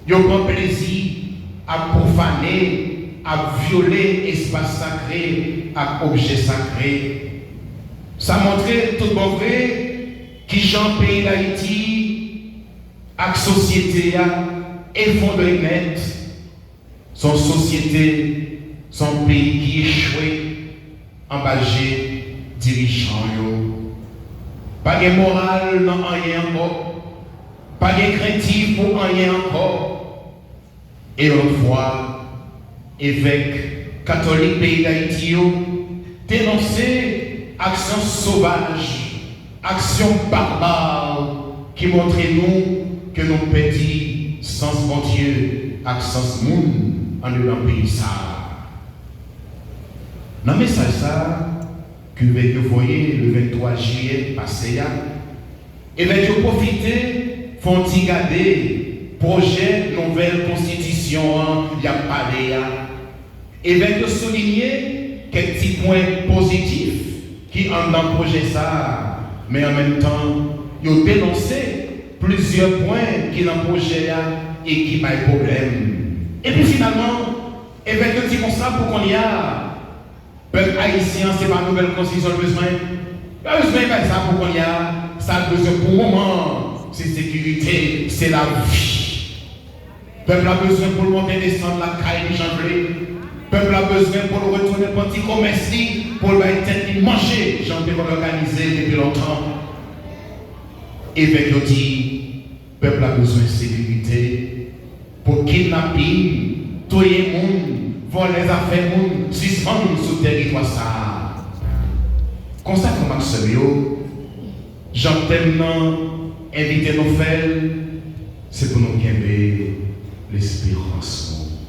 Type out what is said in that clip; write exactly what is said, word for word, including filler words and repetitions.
Yo pran plezi ap pwofane, ap vyole espas sakre ak objè sakre. Sa montre tout bon vre kijan peyi Dayiti ak sosyete a efondre nèt. Se yon sosyete, se yon peyi ki echwe anba je dirijan yo. Pa gen moral nan anyen ankò. Pa gen krentif pou anyen ankò. E lòt fwa, evèk katolik peyi Dayiti yo denonse aksyon sovaj, aksyon babar ki montre nou ke nou pèdi sans Bondye ak sans moun andedan peyi sa a. Nan mesaj sa a, ke evèk yo voye le venntwa jiyè pase a, evèk yo pwofite fè yon ti gade pwojè nouvèl konstitisyon an y ap pale a. Evèk yo soulinye kèk ti pwen pozitif ki anndan pwojè sa a, men an menm tan, yo denonse plizyè pwen ki nan pwojè a e ki bay pwoblèm. Epi finalman, evèk yo di konsa pou kounye a, pèp ayisyen an, se pa nouvèl konstitisyon l bezwen. L pa bezwen bagay sa pou kounye a. Sa l bezwen pou moman an, se sekirite, se lavi. Pèp la bezwen pou l monte desann lakay li jan l vle. Pèp la bezwen pou l retounen pran ti komès li, pou l bay tèt li manje jan l te konn òganize depi lontan. Evèk yo di, pèp la bezwen sekirite pou kidnapin, touye moun, vòlè zafè moun sispann sou tèritwa sa a. Konsa, frè m ak sè m yo, jan tèm nan envite nou fè l, se pou nou kenbe lesperans nou.